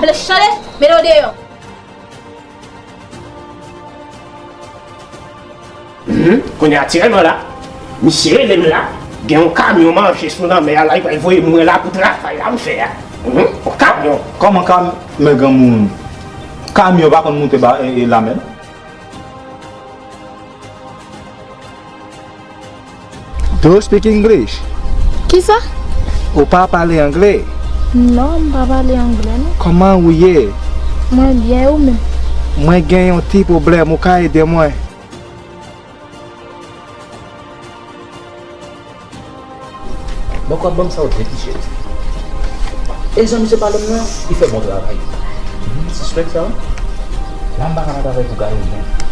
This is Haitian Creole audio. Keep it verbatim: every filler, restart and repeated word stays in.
Mete w deyò. Kounye a, aktyèlman la, misye rele m la, gen yon kamyon manje sou lanmè a la, li pral voye mwen la pou travay la m fè a. Yon kamyon. Kòman kamyon, men granmoun? Kamyon pa konn moute ba, e, e, lanmè, non? Do you speak English? Kisa? Ou pa pale anglè? Non, m pa pale anglè, non. Kòman ou ye? Mwen byen, e ou menm? Mwen gen yon ti pwoblèm, ou ka ede mwen? Donk w ap ban m sa w t vle, Michel. E jan misye pale m nan, li fè bon travay. Hmm, sispèk sa. La m pa ka nan travay pou gaye w, non.